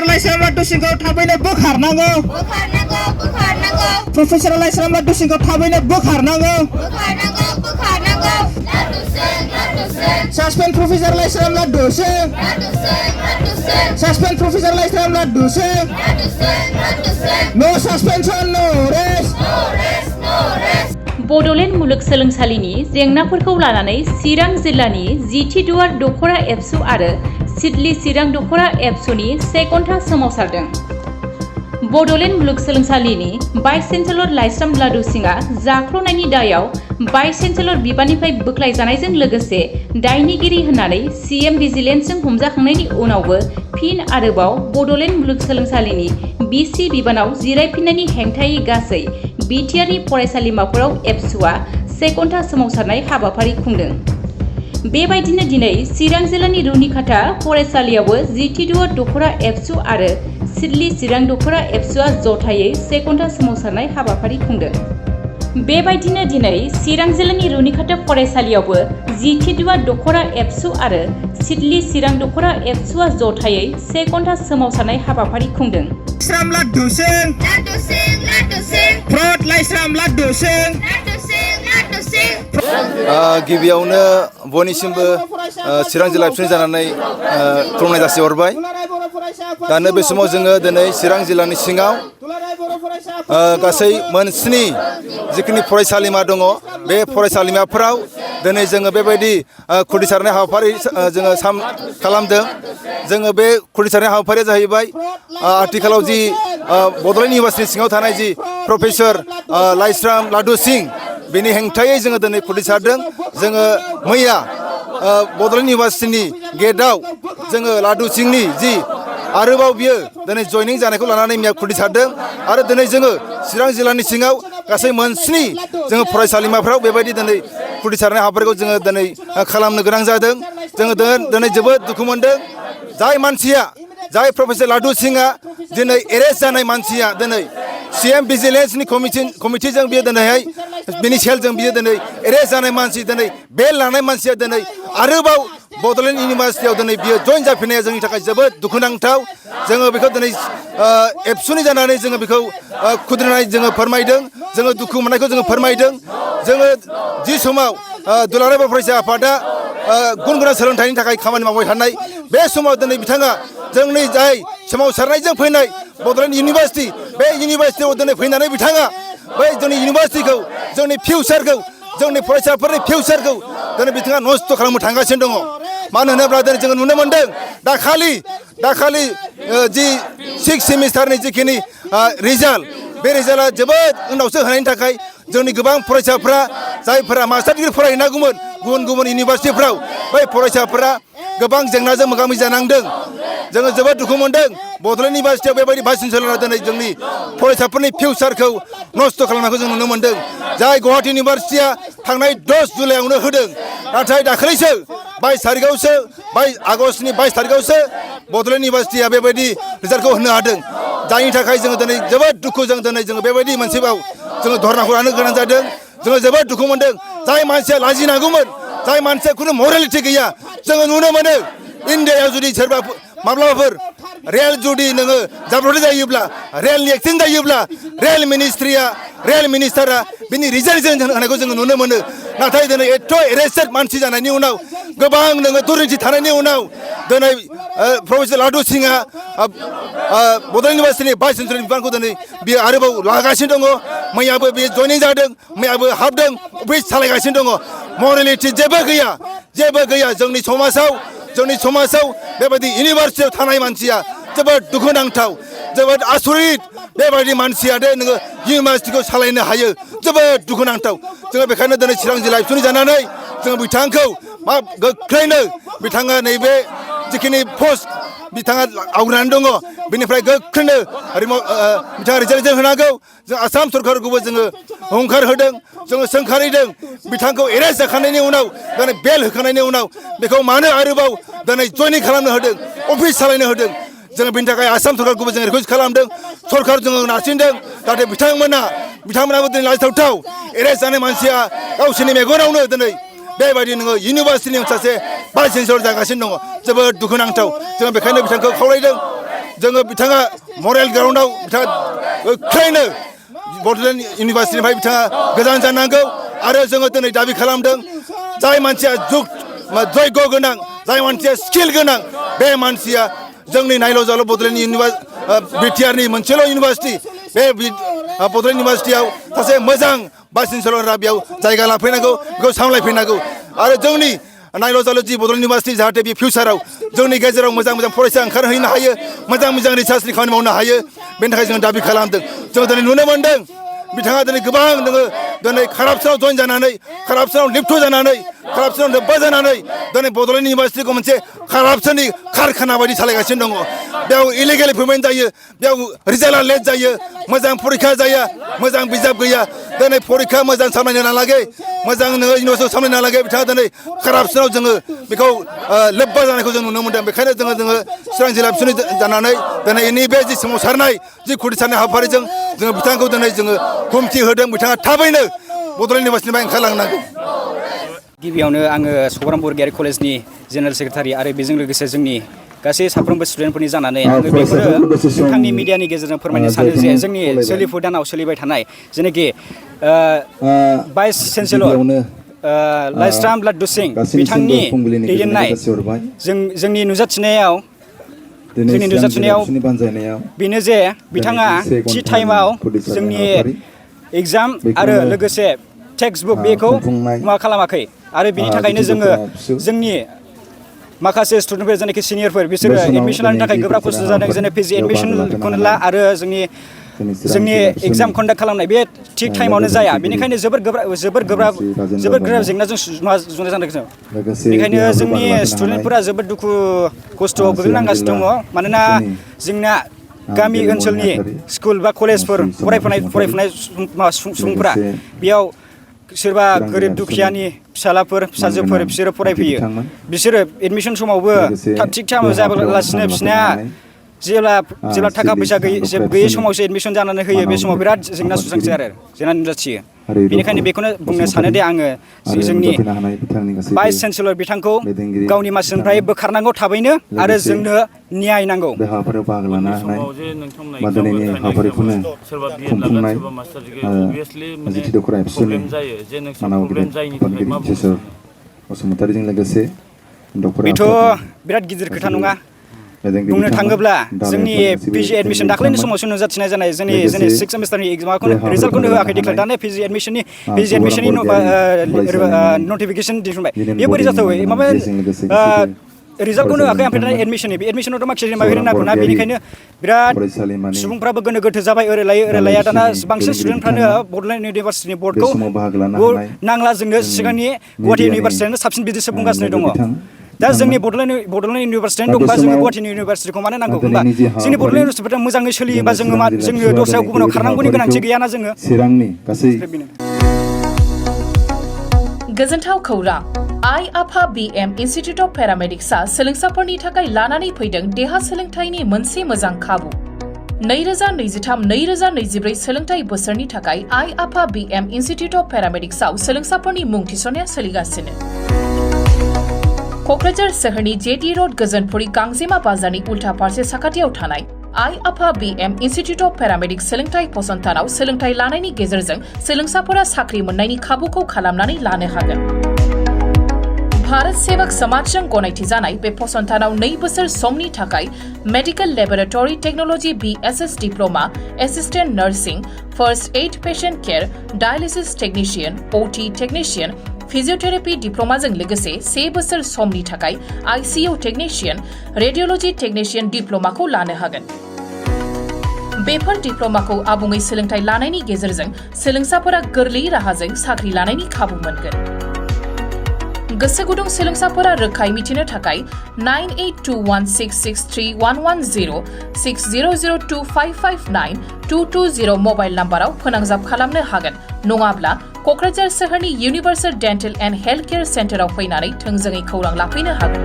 लाइस्राम लाडुसिंखौ थाबैनो बोखारनांगौ प्रफेसर लाइस्राम लाडुसिंखौ थाबैनो बोखारनांगौ suspend professor Laishram लाडुसिं suspend professor Laishram लाडुसिं नो सस्पेंशन नो रेस्ट बड'लेण्ड मुलुगसोलोंसालिनि जेंनाफोरखौ लानानै चिरां जिल्लानि जिथि दुवार दख'रा एबसु आरो सिडली चिरां दख'रा एबसुनि से घन्टा सोमावसारदों। बड'लेण्ड मुलुगसोलोंसालिनि vice chancellor Laishram लाडुसिंआ जाख्ल'नायनि दायाव vice chancellor बिबाननिफ्राय बोख्लायजानायजों लोगोसे दायनिगिरि होननानै सीएम भिजिलेन्सजों हमजाखांनायनि उनावबो फिन आरोबाव बड'लेण्ड मुलुगसोलोंसालिनि बिसि बिबानाव जिरायफिननायनि हेंथायै गासै बिटिआरनि फरायसालिमाफोराव एबसुआ से घन्टा सोमावसारनाय हाबाफारि खुंदों। बेबायदिनो दिनै चिरां जिल्लानि रुनिखाता फरायसालियावबो जिथि दुवार दख'रा एबसु आरो सिडली चिरां दख'रा एबसुआ जथायै से घन्टा सोमावसारनाय हाबाफारि खुंदों। बेबायदिनो दिनै चिरां जिल्लानि रुनिखाता फरायसालियावबो जिथि दुवार दख'रा एबसु आरो सिडली चिरां दख'रा एबसुआ जथायै से घन्टा सोमावसारनाय हाबाफारि खुंदों। लाइस्राम लाडुसिं फ्रड लाइस्राम लाडुसिं गिबियावनो बयनिसिमबो चिरां जिल्ला एबसुनि जानानै खुलुमनाय जासिहरबाय। दानो बे समाव जोङो दिनै चिरां जिल्लानि सिङाव गासै मोनस्नि जिखिनि फरायसालिमा दङ बे फरायसालिमाफोराव दिनै जोङो बेबायदि खुदिसारनाय हाबाफारि जोङो खालामदों। जोङो बे खुदिसारनाय हाबाफारिया जाहैबाय आथिखालाव जि बड'लेण्ड इउनिभार्सिटि सिङाव थानाय जि प्रफेसर लाइस्राम लाडुसिं बेनि हेंथायै जोङो दिनै खुदिसारदों। जोङो मैया बड'लेण्ड इउनिभार्सिटिनि गेटआव जोङो लाडुसिंनि जि आरोबाव बियो दिनै जयनिं जानायखौ लानानै मैया खुदिसारदों आरो दिनै जोङो चिरां जिल्लानि सिङाव गासै मोनस्नि जोङो फरायसालिमाफ्राव बेबायदि दिनै खुदिसारनाय हाबाफारिखौ जोङो दिनै खालामनो गोनां जादों। जोङो दिनै जोबोद दुखु मोनदों। जाय मानसिया जाय प्रफेसर लाडुसिंआ दिनै एरेस्ट जानाय मानसिया दिनै सीएम भिजिलेन्सनि कमिटिजों बियो दिनैहाय बिनि सेलजों बियो दिनै एरेस्ट जानाय मानसि दिनै बेल लानाय मानसिया दिनै आरोबाव बड'लेण्ड इउनिभार्सिटियाव दिनै बियो जइन जाफिननाया जोंनि थाखाय जोबोद दुखुनांथाव। जोङो बेखौ दिनै एबसुनि जानानै जोङो बेखौ खुद्रिनाय जोङो फोरमायदों। जोङो दुखु मोननायखौ जोङो फोरमायदों। जोङो जि समाव दुलाराय बर' फरायसा आफादा गुन गोनां सोलोंथाइनि थाखाय खामानि मावबाय थानाय बे समाव दिनै बिथाङा जोंनि जाय सोमावसारनायजों फैनाय बड'लेण्ड इउनिभार्सिटि बे इउनिभार्सिटियाव दिनै फैनानै बिथाङा बै जोंनि इउनिभार्सिटिखौ जोंनि फिउचारखौ जोंनि फरायसाफोरनि फिउचारखौ दिनै बिथाङा नस्थ' खालामनो थांगासिनो दङ। मानो होनोब्ला दिनै जोङो नुनो मोन्दों दाखालि जि 6 सेमिस्टारनि जिखिनि रिजाल्ट बे रिजाल्टआ जोबोद उनावसो होनायनि थाखाय जोंनि गोबां फरायसाफ्रा जायफोरा मास्टार डिग्रि फरायहैनांगौमोन गुबुन इउनिभार्सिटिफ्राव बै फरायसाफोरा गोबां जेंनाजों मोगा मोगि जानांदों। जोङो जोबोद दुखु मोनदों। बड'लेण्ड इउनिभार्सिटियाव बेबायदि भाइस चेन्सेलरा दिनै जोंनि फरायसाफोरनि फिउचारखौ नस्थ' खालामनायखौ जों नुनो मोन्दों। जाय गुवाहाटी इउनिभार्सिटिया थांनाय 10 जुलाइआवनो होदों नाथाय दाखालिसो 22 आगष्टनि 22 तारिखआवसो बड'लेण्ड इउनिभार्सिटिया बेबायदि रिजाल्टखौ होनो हादों। जायनि थाखाय जोङो दिनै जोबोद दुखुजों दिनै जोङो बेबायदि मोनसेबाव जोङो धरनाखौ लानो गोनां जादों। जोङो जोबोद दुखु मोनदों। जाय मानसिया लाजिनांगौमोन जाय मानसिया खुनु मरेलिटि गैया जोङो नुनो मोनो इन्डियायाव जुदि सोरबा माब्लाबाफोर रेल जुदि नोङो जाब्रबथाय जायोब्ला रेलनि एक्सिडेन्ट जायोब्ला रेल मिनिस्टारा बिनि रिजाइनेसन होनायखौ जोङो नुनो मोनो। नाथाय दिनै एथ' एरेस्टेड मानसि जानायनि उनाव गोबां नोङो दुर्निथि थानायनि उनाव दिनै प्रफेसर लाडुसिंआ बड'लेण्ड इउनिभार्सिटिनि भाइस चेन्सेलरनि बिबानखौ दिनै बियो आरोबाव लागासिनो दङ। मैयाबो बियो जयनिं जादों मैयाबो हाबदों अफिस सालायगासिनो दङ। मरेलिटि जेबो गैया जोंनि समाजाव बेबायदि इउनिभार्सिटियाव थानाय मानसिया जोबोद दुखुनांथाव जोबोद आसरित बेबायदि मानसिया दे नोङो इउनिभार्सिटिखौ सालायनो हायो जोबोद दुखुनांथाव। जोङो बेखायनो दिनै चिरां जिल्ला एबसुनि जानानै जोङो बिथांखौ गोख्रैनो बिथाङा नैबे जिखिनि पस्ट बिथाङा आवग्रिनानै दङ बेनिफ्राय गोख्रैनो बिथाङा रिजाइनेसन होनांगौ। जों आसाम सरकारखौबो जोङो हुंखार होदों जोङो सोंखारिदों बिथांखौ एरेस्ट जाखांनायनि उनाव दिनै बेल होखांनायनि उनाव बेखौ मानो आरोबाव दिनै जयनिं खालामनो होदों अफिस सालायनो होदों। जोङो बेनि थाखाय आसाम सरकारखौबो जोङो रिकुवेस्ट खालामदों सरकार जोङो नारसिनदों जाहाथे बिथांमोनाबो दिनै लाजिथावथाव एरेस्ट जानाय मानसिया गावसोरनि मेगनावनो दिनै बेबायदि नोङो इउनिभार्सिटिनि सासे भाइस चेन्सेलर जागासिनो दङ जोबोद दुखुनांथाव। जोङो बेखायनो बिथांखौ खावलायदों जोङो बिथाङा मरेल ग्राउन्डआव बिथाङा गोख्रैनो बड'लेण्ड इउनिभार्सिटिनिफ्राय बिथाङा गोजान जानांगौ आरो जोङो दिनै दाबि खालामदों जाय मानसिया जयग गोनां जाय मानसिया स्किल गोनां बे मानसिया जोंनि नायल' जाल' बड'लेण्ड बिटिआरनि मोनसेल' इउनिभार्सिटि बे बड'लेण्ड इउनिभार्सिटियाव सासे मोजां भाइस चेन्सेलरा बेयाव जायगा लाफैनांगौ बेखौ सामलायफैनांगौ आरो जोंनि नायल' जाल' जि बड'लेण्ड इउनिभार्सिटि जाहाथे बे फिउचाराव जोंनि गेजेराव मोजां मोजां फरायसा ओंखारहैनो हायो मोजां मोजां रिसार्चनि खामानि मावनो हायो बेनि थाखाय जों दाबि खालामदों जों दिनै नुनो मोन्दों बिथाङा दिनै गोबां नोङो दिनै कारापसनाव जइन जानानै कारापसनाव लिप्त जानानै कारापसनाव लोब्बा जानानै दिनै बड'लेण्ड इउनिभार्सिटिखौ मोनसे कारापसननि कारखाना बायदि सालायगासिनो दङ बेयाव इलिगेल एपइन्टमेन्ट जायो बेयाव रिजाल्टआ लेट जायो मोजां फरिखा जाया मोजां बिजाब गैया दिनै फरिखा मोजां सामलायनो नालागे मोजां नोङो इउनिभार्सिटियाव सामलायनो नालागे बिथाङा दिनै कारापसनाव जोङो बेखौ लोब्बा जानायखौ जों नुनो मोन्दों बेखायनो जोङो चिरां जिल्ला एबसुनि जानानै दिनै नैबे जि सोमावसारनाय जि खुदिसारनाय हाबाफारिजों जोङो बिथांखौ दिनै जोङो हुमखि होदों बिथाङा थाबैनो बड'लेण्ड इउनिभार्सिटिनिफ्राय ओंखारलांनांगौ गिबियावनो आङो सौग्राम बरगयारि कलेजनि जेनेरेल सेक्रेटारि आरो बेजों लोगोसे जोंनि गासै साफ्रोमबो स्टुडेन्टफोरनि जानानै आङो बेफोरो नोंथांनि मिडियानि गेजेरजों फोरमायनो सानो जे जोंनि सोलिफु दानाव सोलिबाय थानाय जेनाखि भाइस चेन्सेलर लाइस्राम लाड्डु सिं बिथांनि दैदेननाय जोंनि नुजाथिनायाव बेनो जे बिथाङा थि टाइमाव जोंनि एग्जाम आरो लोगोसे टेक्सट बुक बेखौ मा खालामाखै आरो बिनि थाखायनो जोङो जोंनि माखासे स्टुडेन्टफोर जेनाखि सिनियरफोर बिसोरो एडमिसन लानो थाखाय गोब्राब खस्थ' जादों जेने पिजि एडमिसनखौनो ला आरो जोंनि एग्जाम कन्डाक्ट खालामनाय बे थिग टाइमावनो जाया बेनिखायनो जोबोर गोब्राब जेंनाजों जुजिनो जादों बेनिखायनो जोंनि स्टुडेन्टफोरा जोबोद दुखु खस्थ'आव गोग्लैनांगासिनो दङ मानोना जोंना गामि ओनसोलनि स्कुल बा कलेजफोर फरायफुनाय सुबुंफोरा बेयाव सोरबा गोरिब दुखियानि फिसालाफोर फिसाजोफोर बिसोरो फरायफैयो बिसोरो एडमिसन समावबो थिग टाइमाव जायालासिनो बिसिना जेब्ला थाखा फैसा गैयै समावसो एडमिसन जानानै होयो बे समाव बिराद जेंना सुस्रांसै आरो जेंना नुजाथियो बेनिखायनो बेखौनो बुंनो सानो दे आङो जोंनि भाइस चेन्सेलर बिथांखौ गावनि मासिनिफ्राय बोखारनांगौ थाबैनो आरो जोंनो न्याय नांगौ बे हाबाफारियाव बाहागो लानो हानाय बा दिनैनि हाबाफारिखौनो खुंफुंनाय जिथि दखरा एबसुनि मानाव गेदेर आफादगिरि बिसेसर बसुमतारीजों लोगोसे बेथ' बिराद गिदिर खोथा नङा बुंनो थाङोब्ला जोंनि पिजि एडमिसन दाख्लैनि समावसो नुजाथिनाय जानाय जोंनि 6 सेमिस्टारनि रिजाल्टखौनो होआखै डिक्लेयार दानो पिजि एडमिसननि नटिफिकेसन दिहुनबाय बेयो बोरै जाथाव माबा रिजाल्टखौनो होआखै ओमफ्राय दाना एडमिसननि बे एडमिसनावथ' माखासे माबा होनांगौ ना बेनिखायनो बिराद सुबुंफ्राबो गोनो गोथो जाबाय ओरै लाया दाना बांसिन स्टुडेन्टफ्रानो बड'लेण्ड इउनिभार्सिटिनि बर्डखौ नांला जोंनो सिगांनि गुवाहाटि इउनिभार्सिटियानो साबसिन बिदिसो बुंगासिनो दङ दा जोंनि बड'लेण्ड इउनिभार्सिटियानो दंबा जोङो गुवाहाटि इउनिभार्सिटिखौ मानो नांगौ होनबा जोंनि बड'लेण्ड इउनिभार्सिटिया मोजाङै सोलियोबा जोङो दस्रायाव गुबुनाव खारनांगौनि गोनांथि गैयाना जोङो गोजोनथाव खौरां आइ आफा BM इन्स्टिट्युट अफ पेरामेडिक्सआ सोलोंसाफोरनि थाखाय लानानै फैदों देहा सोलोंथाइनि मोनसे मोजां खाबु 2023-2024 सोलोंथाइ बोसोरनि थाखाय आइ आफा BM इन्स्टिट्युट अफ पेरामेडिक्सआव सोलोंसाफोरनि मुं थिसननाया सोलिगासिनो क'क्राझार सोहोरनि जेटी रोड गोजोनपुरी गांजेमा बाजारनि उल्था फारसे साखाथियाव थानाय आइ आफा BM इन्स्टिट्युट अफ पेरामेडिक्स सोलोंथाइ फसंथानाव सोलोंथाइ लानायनि गेजेरजों सोलोंसाफोरा साख्रि मोननायनि खाबुखौ खालामनानै लानो हागोन भारत सेवक समाजजों गनायथि जानाय बे फसंथानाव 2 बोसोर समनि थाखाय medical laboratory technology BSS diploma assistant nursing first aid patient care dialysis technician OT technician physiotherapy डिप्लोमाजों लोगोसे 3 बोसोर समनि थाखाय ICU टेक्निशियन रेडियोलॉजी टेक्निशियन डिप्लोमाखौ लानो हागोन बेफोर डिप्लोमाखौ आबुङै सोलोंथाइ लानायनि गेजेरजों सोलोंसाफोरा गोरलै राहाजों साख्रि लानायनि खाबु मोनगोन गोसो गुदुं सोलोंसाफोरा रोखायै मिथिनो थाखाय 9821663110 6002559220 मबाइल नाम्बाराव फोनांजाब खालामनो हागोन नङाब्ला क'क्राझार सोहोरनि universal dental and health care सेन्टाराव फैनानै थोंजोङै खौरां लाफैनो हागोन